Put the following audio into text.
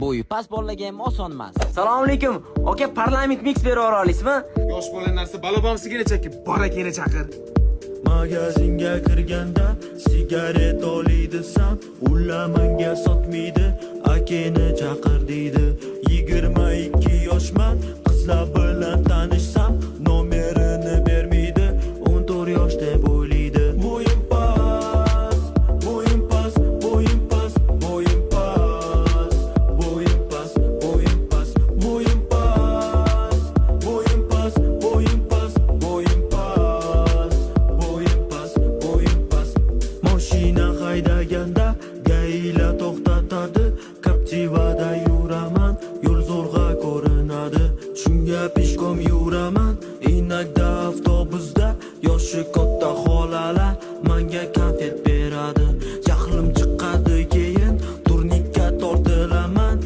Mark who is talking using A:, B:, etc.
A: Bo'yi past bolalarga ham oson emas. Assalomu alaykum. Aka, Parlament Mix berib yubora olasizmi?
B: Yosh bola narsa balabon sigara chekib, bor akangni chaqir.
C: Magazinga kirganda sigaret olay desam, ular menga sotmaydi, akeni chaqir deydi. 22 yoshman, qizlar bilan.